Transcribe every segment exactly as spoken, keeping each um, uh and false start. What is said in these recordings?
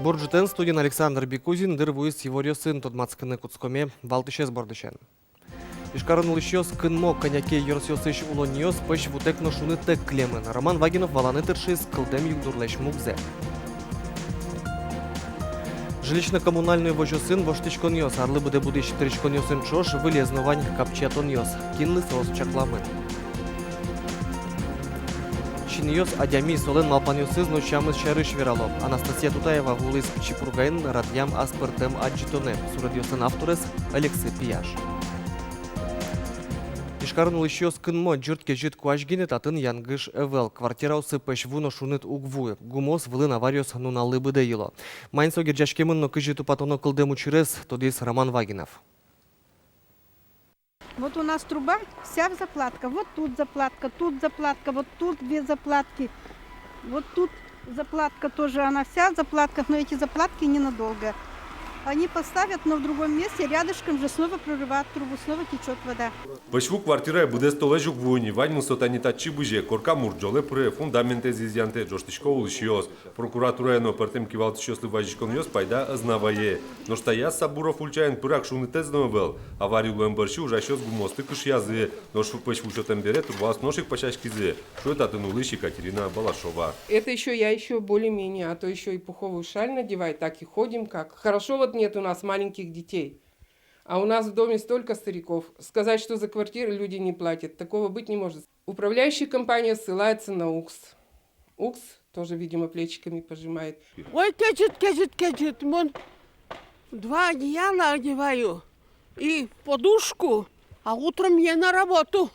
Бур ӝытэн! Студиын Александр Бикузин. Дыр вуиз иворъёсын. Тодматскыны кутскоме валтӥсез бордысен. Ижкарын улӥсьёс кынмо. Кӧня ке ёросъёсысь улонниос пӧсь вутэк но шунытэк кылемын. Роман Вагинов валаны тыршиз кылдэм югдурлэсь мугзэ. Жилищно-коммунальной возёсын воштӥськонъёс. Арлы быдэ будӥсь тыриськонъёсын ӵош выльез но вань капчиятонъёс. Кинлы соос чакламын? Синъёс адями, солэн малпанъёсыз но сямыз сярысь верало. Анастасия Тутаева вуылӥз Пичи Пургаын радъям аспӧртэм адӟытонэ. Суредъёслэн авторез — Алексей Пияш. Ижкарын улӥсьёс кынмо. Ӟырт кезьыт куазь гинэ татын янгыш ӧвӧл. Квартираосы пӧсь ву но шуныт уг вуы. Гумыос вылын авариос нуналлы быдэ йыло. Маин со герӟаськемын но кызьы тупатоно кылдэм учырез, тодӥз Роман Вагинов. Вот у нас труба вся в заплатках. Вот тут заплатка, тут заплатка, вот тут две заплатки. Вот тут заплатка тоже, она вся в заплатках, но эти заплатки ненадолго. Они поставят, но в другом месте, рядышком же снова прорывают трубу, снова течёт вода. Пӧсь ву квартирае быдэс толэзь уг вуы ни, ваньмыз со тани татчы бызе, корка мурӝолэ пыре, фундаментэз изъянтэ, ӝожтӥсько улӥсьёс. Прокуратурае но пӧртэм кивалтӥсьёслы вазиськонъёс пайда ӧз на вае. Нош таяз Сабуров ульчаын пырак шунытэз но ӧвӧл. Авария луэм бӧрсьы ужасьёс гумыосты кышъязы, нош пӧсь ву сётэм бере трубаос нош ик пасяськизы, шуэ татын улӥсь Екатерина Балашова. Это ещё, я ещё более-менее, а то ещё и пуховую шаль надевай, так и ходим как. Хорошо, вот нет у нас маленьких детей. А у нас в доме столько стариков. Сказать, что за квартиры люди не платят, такого быть не может. Управляющая компания ссылается на УКС. УКС тоже, видимо, плечиками пожимает. Ой, кезьыт, кезьыт, кезьыт. Мон два одеяла одеваю и подушку, а утром мне на работу.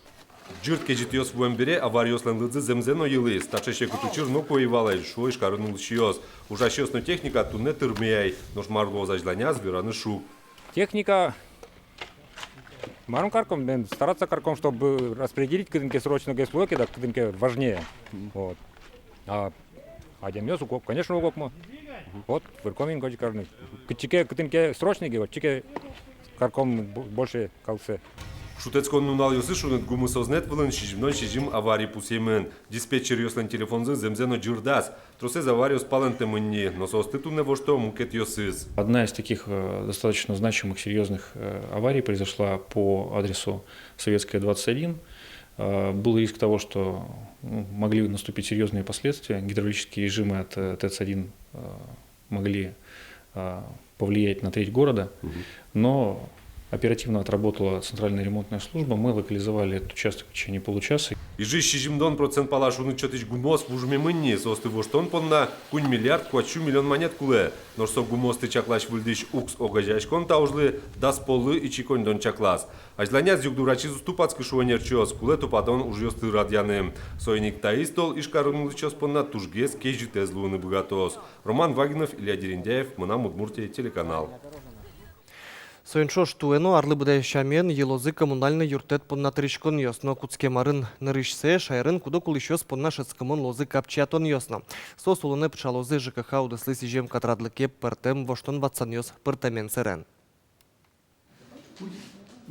Ӟырт кезьытъёс вуэм бере авариослэн лыдзы зэмзэ но йылӥз. Таӵе секыт учыр ноку ӧй вал ай, шуо Ижкарын улӥсьёс. Ужасьёс но техника туннэ тырме ай, нош мар луоз азьланяз, вераны шуг. Техника, мар карком, бен, стараться карком, чтобы распределить, кытын ке срочно гес луэ ке, да, кытын ке важнее. Вот. А адямиос уг ог-, конечно, уг огмы. Вот, вырком ини коть карны. Кытчы ке, кытын ке срочный ке, отчы ке карком бо-, больше калыксэ. Шутэтскон нуналъёсы шуныт гумы сӧзнэт вылын сизьымдон сизьым авария пусъемын. Диспетчеръёслэн телефонзы зэмзэ но ӟырдаз. Тросэз авариос палэнтэмын ни, но соосты туннэ вошто мукетъёсыз. Одна из таких, э, достаточно значимых, серьёзных, э, аварий произошла по адресу Советская, двадцать один. Э, был риск того, что, ну, могли наступить серьёзные последствия. Гидравлические режимы от, э, ТЭЦ один, э, могли, э, повлиять на треть города. Мгм. Но оперативно отработала центральная ремонтная служба, мы локализовали этот участок в течение получаса. Ижысь сизьымдон процент пала шуныт сётӥсь гумыос вужмемын ни, соосты воштон понна куинь миллиард куатьсю миллион манет кулэ. Нош со гумыосты чаклась-выльдӥсь УКС огазеяськон та ужлы дас поллы ичи коньдон чаклаз. Азьланяз югдур ачиз уз тупатскы, шуо ӧнерчиос, кулэ тупатон ужъёсты радъяны. Соин ик таиз тол Ижкарын улӥсьёс понна тужгес кезьытэз луыны быгатоз. Роман Вагинов, Илья Дерендяев, «Мынам Удмуртие» телеканал. Соин ӵош туэ но арлы быдэ сямен йылозы коммунальной юрттэт понна тыриськонъёс но. Кутскем арын нырысьсэ шаерын куд-ог улӥсьёс понна шӧдскымон луозы капчиятонъёс но. Соос улонэ пыӵалозы ЖКХ удыслы сӥзем катрадлыке пӧртэм воштон-ватсанъёс пыртэмен сэрен.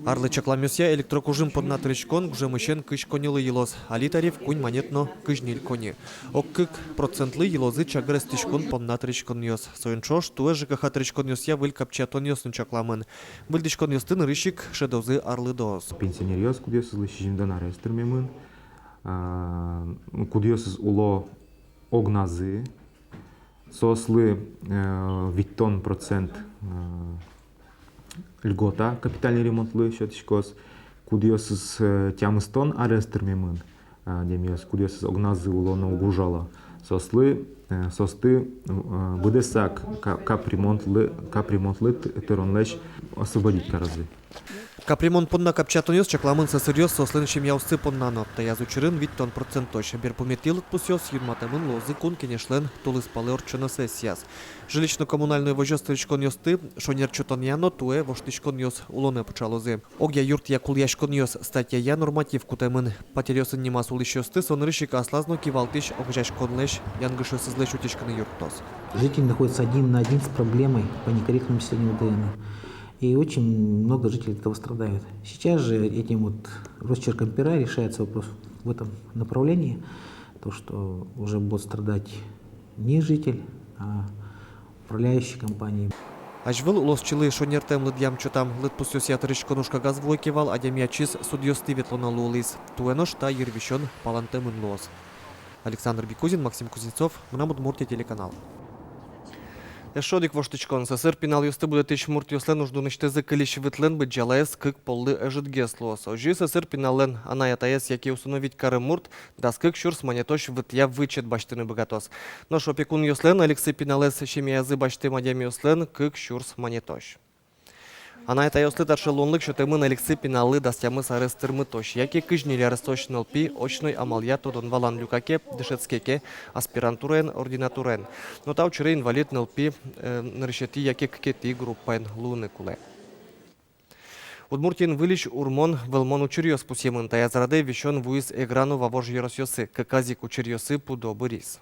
Арлы чакламъёсъя, электрокужым понна тыриськон гужемысен кызь коньылы йылоз. Али тариф куинь манет но кызь ньыль коньы. Ог кык процентлы йылозы чагыр эстӥськон понна тыриськонъёс. Соин ӵош туэ ЖКХ тыриськонъёсъя выль капчиятонъёс но чакламын. Выльдӥськонъёсты нырысь ик шӧдозы арлыдоос. Пенсионеръёс, кудъёсызлы сизьымдон арес тырмемын, а, кудъёсыз уло огназы, соослы, э, витьтон процент, э, льгота капитальный ремонтлы сётӥськоз, кудъёсыз, э, тямыстон арес тырмемын, э, адямиос, кудъёсыз огназы уло но уг ужало, соослы, э, соосты, э, быдэсак ка-, капремонтлы, капремонтлы т-, тыронлэсь освободить карозы. Капремонт понна капчиятонъёс чакламын сӧсыръёс, соослэн семьяоссы понна но. Таяз учырын витьтон процентозь. Берпуметӥ лыдпусъёс юнматэмын луозы Кун Кенешлэн тулыспалэ ортчоно сессияз. Жилищно-коммунальной возёс тыриськонъёсты шонер чотонъя но туэ воштӥськонъёс улонэ пыӵалозы. Огъя юртъя кулэяськонъёс статьяя норматив кутэмын. Патеръёсын нимаз улӥсьёсты со нырысь ик аслаз но кивалтӥсь огазеяськонлэсь янгышъёсызлэсь утиськыны юрттоз. Житель находится один на один с проблемой по некорректному начислению ОДН. И очень много жителей от этого страдают. Сейчас же этим вот росчерком пера решается вопрос в этом направлении. То, что уже будет страдать не житель, а управляющей компанией. Азьвыл улосчилы шонертэм лыдъям-чотам лыдпусъёсъя тыриськон ужкагаз вуэ ке вал, адями ачиз судъёстӥ ветлоно луылӥз. Туэ нош та йырвисён палэнтэмын луоз. Александр Бекузин, Максим Кузнецов, «Мынам Удмуртие» телеканал. Эшшо одӥг воштӥськон. Сӧсыр пиналъёсты будэтӥсь муртъёслэн уждунысьтызы кылись вытлэн быдӟалаез кык поллы ӧжытгес луоз. Озьы сӧсыр пиналлэн анай-атаез яке усыновить карем мурт дас кык сюрс манетозь вытъя вычет басьтыны быгатоз. Нош опекунъёслэн алексы пиналэз семьяязы басьтэм адямиослэн кык сюрс манетозь. Анай-атайёслы таӵе луонлык сётэмын алексы пиналлы дас тямыс арес тырмытозь яке кызь ньыль аресозь нылпи очной амалъя тодон-валан люка ке, дышетске ке аспирантураын, ординатураын. Но та учыре инвалид нылпи, э, нырысетӥ яке кыкетӥ группаын луыны кулэ. Удмуртиын выльысь урмон-вылмон учыръёс пусъемын. Таяз радэ висён вуиз Эгра но Вавож ёросъёсы, кыказ ик учыръёсы пудо быриз.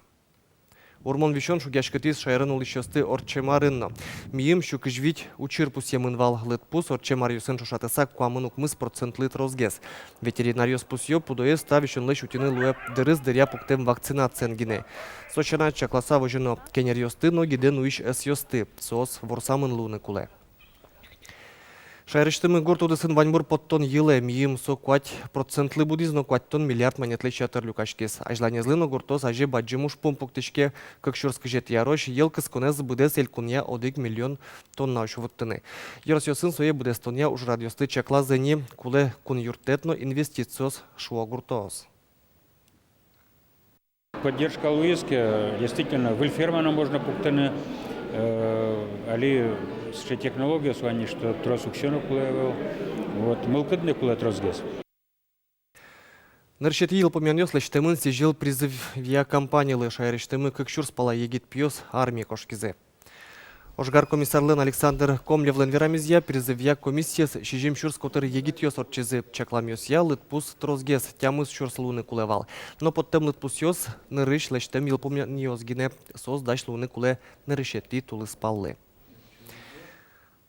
Урмон висён шугъяськытӥз шаерын улӥсьёсты ортчем арын но. Мийым сю кызь вить учыр пусъемын вал. Лыдпус ортчем аръёсын ӵошатыса куамын укмыс процентлы тросгес. Ветеринаръёс пусъё, пудоез та висёнлэсь утьыны луэ дырыз дыръя пуктэм вакцинациен гинэ. Со сяна чакласа возёно кенеръёсты но гидэ нуись ӧсъёсты, соос ворсамын луыны кулэ. Шаерысьтымы гурт удысын ваньбур поттон йылэ. Мийым со куать процентлы будӥз но куатьтон миллиард манетлэсь ятыр люкаськиз. Азьланезлы но гуртоос азе бадӟым ужпум пуктӥське. Кык сюрс кызетӥ арозь йӧл кысконэз быдэс элькунъя одӥг миллион тоннаозь вуттыны. Ёросъёсын сое быдэстонъя ужрадъёсты чаклазы ни, кулэ кун юрттэт но инвестициос, шуо гуртоос. Поддержка луиз ке, действительно, выль ферма но можно пуктыны, э, али сыӵе технологиос вань ни, что трос уксё но кулэ ӧвӧл. Вот, мылкыд но кулэ тросгес. Нырысетӥ йылпумъянъёс лэсьтэмын сӥзьыл призывъя кампанилы. Шаерысьтымы кык сюрс пала егит пиос армие кошкизы. Ожгар комиссарлэн Александр Комлевлэн верамезъя, призывъя комиссиез сизьым сюрс котыр егитъёс ортчизы. Чакламъёсъя, лыдпус тросгес, тямыс сюрс луыны кулэ вал. Но поттэм лыдпусъёс — нырысь лэсьтэм йылпумъянъёс гинэ, соос дась луыны кулэ нырысетӥ тулыспаллы.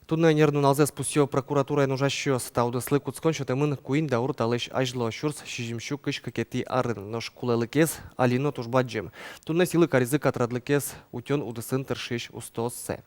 Туннэ ӧнер нуналзэс пусъё прокуратураын ужасьёс. Та удыслы кутскон сётэмын куинь даур талэсь азьло, сюрс сизьымсю кызь кыкетӥ арын. Нош кулэлыкез али но туж бадӟым. Туннэ сӥлы каризы катрадлыкез утён удысын тыршись устооссэ.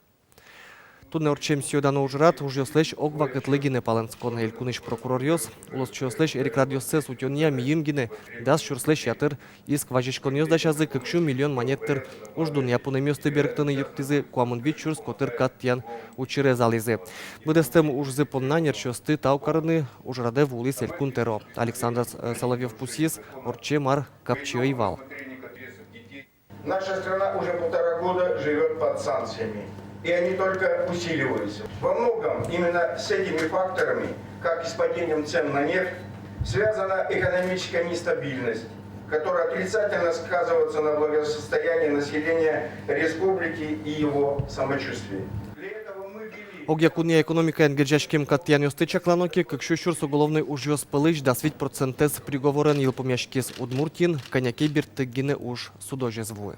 Туннэ ортчем сӥё-дано ужрад — ужъёслэсь ог вакытлы гинэ палэнскон. Элькунысь прокуроръёс улосчиослэсь эрикрадъёссэс утёнъя мийым гинэ дас сюрслэсь ятыр иск вазиськонъёс дасязы. Кык сю миллион манет тыр уждунъя пунэмъёсты берыктыны юрттӥзы, куамын вить сюрс котыр кат тӥян учырез алӥзы. Быдэстэм ужзы понна ӧнерчиосты тау карыны ужрадэ вуылӥз Элькун тӧро. Александр, э, Соловьёв пусйиз, ортчем ар капчи ӧй вал. Наша страна уже полтора года живёт под санкциями, и они только усиливаются. Во многом именно с этими факторами, как и с падением цен на нефть, связана экономическая нестабильность, которая отрицательно сказывается на благосостоянии населения республики и его самочувствии. Для этого мы ввели Огъя кунъя экономикаен герӟаськем кат тӥянъёсты чаклано ке, кык сю сюрс уголовной ужъёс пӧлысь дас вить процентэз приговорен йылпумъяськиз. Удмуртиын кӧня ке биртык гинэ уж судозь ӧз вуы.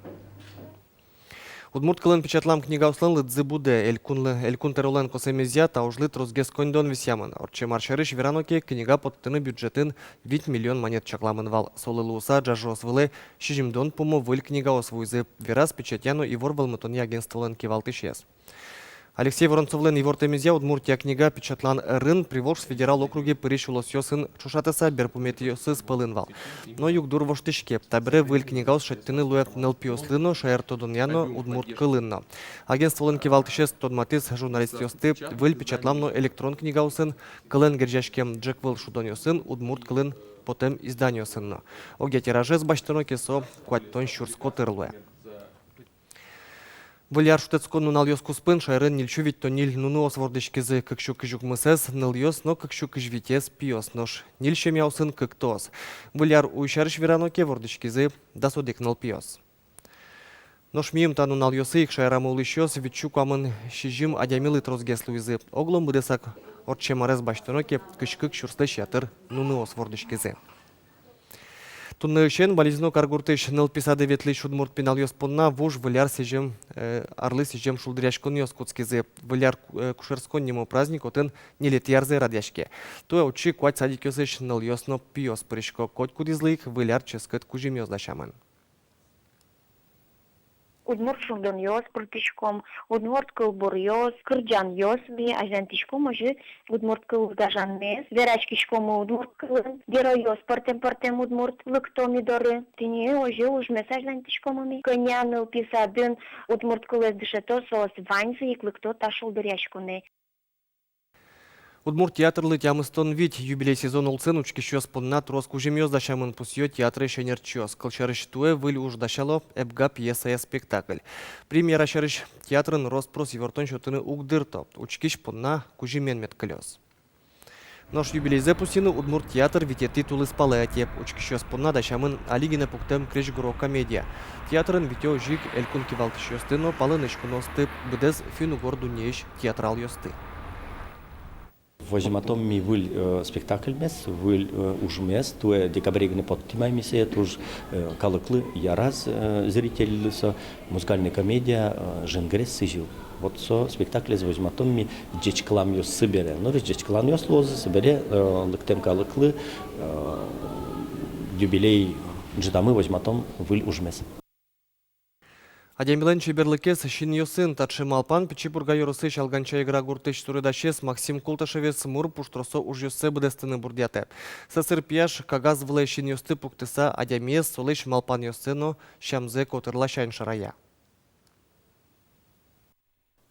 Удмурт кылын печатлам книгаослэн лыдзы будэ. Элькунлы, Элькун тӧролэн косэмезъя, та ужлы тросгес коньдон висъямын. Ортчем ар сярысь верано ке, книга поттыны бюджетын вить миллион манет чакламын вал. Солы луыса ӝажыос вылэ сизьымдон пумо выль книгаос вуизы, вераз печатья но ивор вӧлмытонъя агентстволэн кивалтӥсез. Алексей Воронцовлэн ивортэмезъя, «Удмуртия» книга печатлан ӧрын Приволжск федерал округе пырись улосъёсын ӵошатыса берпуметӥосыз пӧлын вал. Но югдур воштӥське. Табере выль книгаос шедьтыны луэ нылпиослы но, шаертодонъя но, удмурт кылын но. Агентстволэн кивалтӥсез тодматӥз журналистъёсты выль печатлам но электрон книгаосын, кылэн герӟаськем ӝӧк выл шудонъёсын, удмурт кылын потэм изданиосын но. Огъя тиражез басьтоно ке, со куатьтон сюрс котыр луэ. Выль ар шутэтскон нуналъёс куспын шаерын ньыльсю витьтон ньыль нуныос вордӥськизы. Кыксю кызь укмысэз нылъёс но кыксю кызь витез пиос, нош ньыль семьяосын кыктоос. Выль ар уй сярысь верано ке, вордӥськизы дас одӥг нылпиос. Нош мийым та нуналъёсы ик шаерамы улӥсьёс витьсю куамын сизьым адямилы тросгес луизы. Оглом быдэсак ортчем арез басьтоно ке, кызь кык сюрслэсь ятыр нуныос вордӥськизы. Туннэысен Балезино каргуртысь нылпи садэ ветлӥсь удмурт пиналъёс понна вуж Выль ар сӥзем, э, арлы сӥзем шулдыръяськонъёс кутскизы. Выль ар, э, кушерскон нимо праздник отын ньылетӥ арзэ радъяське. Туэ отчы куать садикъёсысь нылъёс но пиос пырисько. Котькудӥзлы ик Выль ар ческыт кузьымъёс дасямын. Удмурт шудонъёс пыртӥськом, удмурт кылбуръёс, кырӟанъёс ми азинтӥськом озьы. Удмурт кыллы гажанмес вераськиськом удмурт кылын, геройёс пӧртэм-пӧртэм удмурт лыкто ми доры. Тӥни озьы ужмес азинтӥськом ми. Кӧня нылпи садын удмурт кылэз дышето, соос ваньзы ик лыкто та шулдыръяськонэ. Удмурт театрлы тямыстон вить. Юбилей сезон улсын учкисьёс понна трос кузьымъёс дасямын, пусъё театрысь ӧнерчиос. Кылсярысь, туэ выль уж дасяло «Эбга» пьесая спектакль. Премьера сярысь театрын рос-прос ивортон сётыны уг дырто, учкись понна кузьымен мед кылёз. Нош юбилейзэ пусйыны удмурт театр витетӥ тулыспалэ ӧте. Учкисьёс понна дасямын али гинэ пуктэм крезьгуро комедия. Театрын витё озьы ик элькун кивалтӥсьёсты но палэнысь куноосты, быдэс финн-угор дуннеысь театралъёсты. Возьматом ми выль, э, спектакльмес, выль, э, ужмес, туэ декабре гинэ поттӥм ай ми сое, туж, э, калыклы яраз, э, зрительлы со. Музыкальной комедия, э, «Жингрес сӥзьыл». Вот со спектаклез возьматом ми ӟечкыламъёс собере. Нырысь ӟечкыламъёс луозы, собере, э, лыктэм калыклы, э, юбилей ӝытамы возьматом выль ужмес. Адямилэн чеберлыкез синъёсын. Таӵе малпан Пичи Пурга ёросысь Алганча-Игра гуртысь суредасез Максим Култашевез мур пуштросо ужъёссэ быдэстыны бурдъятэ. Сӧсыр пияш кагаз вылэ синъёсты пуктыса, адямиез, солэсь малпанъёссэ но сямзэ котыр ласянь шарая.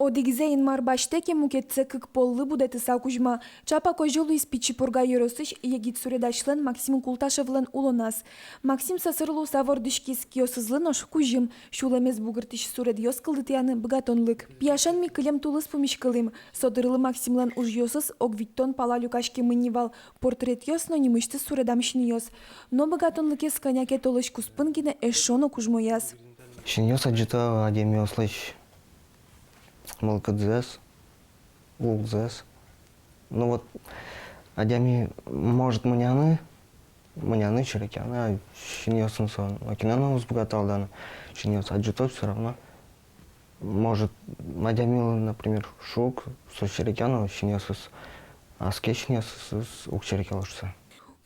Одӥгзэ инмар басьтэ ке, мукетсэ кык поллы будэтыса кузьма. Ӵапак озьы луиз Пичи Пурга ёросысь егит суредасьлэн Максим Култашевлэн улоназ. Максим сӧсыр луыса вордӥськиз, киосызлы нош кузьым: сюлэмез бугыртӥсь суредъёс кылдытъяны быгатонлык. Пияшен ми кылем тулыс пумиськылӥм. Со дырлы Максимлэн ужъёсыз ог витьтон пала люкаськемын ни вал: портретъёс но нимысьтыз суредам синъёс. Но быгатонлыкез кӧня ке толэзь куспын гинэ эшшо но кужмояз. Синъёс адӟыто адямиослэсь мылкыдзэс, лулзэс. Ну вот, адями может мыняны, мыняны, серекъяны, а синъёсын со нокинэ но уз быгаты алданы. Синъёс адӟыто всё равно. Может, адямилы, например, шуг, со серекъя, но синъёсыз, аскес синъёсыз уг серекъяло шуса.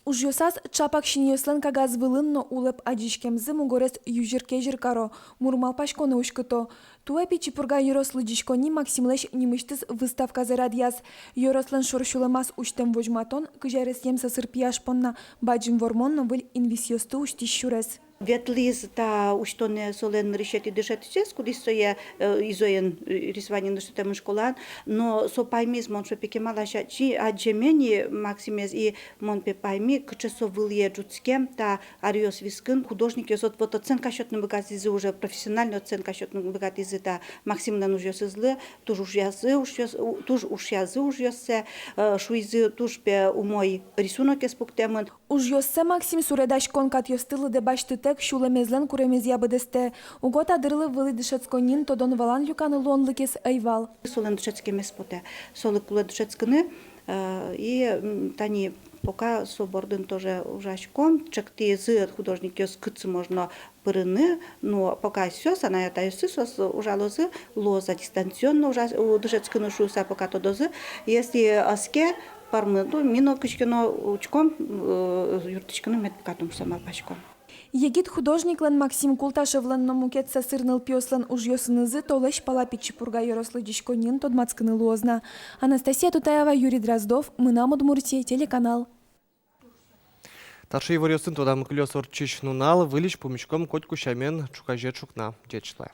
Ужъёсаз ӵапак синъёслэн кагаз вылын но улэп адӟиськемзы мугорез юзьыр-кезьыр каро, мур малпаськонэ уськыто. Туэ Пичи Пурга ёрос лыдӟиськонни Максимлэсь нимысьтыз выставказэ радъяз. Ёрослэн шорсюлэмаз усьтэм возьматон, кызь аресъем сӧсыр пияш понна бадӟым вормон но выль инвисъёсты усьтӥсь сюрес. Ветлӥз та усьтонэ солэн нырысетӥ дышетӥсез, кудӥз сое, э, изоен, э, рисованиен дышетэмын школаын, но со паймиз, мон шуо, пе, кемалась адӟеме ни Максимез, и мон, пе, пайми, кыӵе со вылӥе ӝутскем та аръёс вискын. Художникъёс вот, вот оценка сётыны быгатӥзы уже, профессиональной оценка сётыны быгатӥзы та Максимлэн ужъёсызлы, туж ушъязы ужъёс-, у-, туж ушъязы ужъёссэ, э, шуизы, туж, пе, умой рисунокез пуктэмын. Ужъёссэ Максим суредаськон катъёсты лыдэ басьтытэк сюлэмезлэн куремезъя быдэстэ. Уго та дырлы вылӥ дышетсконниын тодон-валан люканы луонлыкез ӧй вал. Солэн дышетскемез потэ, солы кулэ дышетскыны, э, и, м, тани пока со бордын тоже ужаськом, чектӥзы художникъёс, кытчы можно пырыны, но пока асьсэос, анай-атайёссы, соос ужалозы, луоз-а дистанционно ужа-, у, дышетскыны шуыса, пока тодозы. Если ӧз ке пӧрмы, то ми но кызьы ке но учком, э, юрттӥськыны мед быгатом шуыса малпаськом. Егит художниклэн, Максим Култашевлэн но мукет сӧсыр нылпиослэн ужъёсынызы толэзь пала Пичи Пурга ёрос лыдӟиськонниын тодматскыны луоз на. Анастасия Тутаева, Юрий Дроздов, «Мынам Удмуртие» телеканал. Таӵе иворъёсын тодамы кылёз ортчись нунал. Выльысь пумиськом котьку сямен ӵуказе ӵукна. Ӟеч луэ.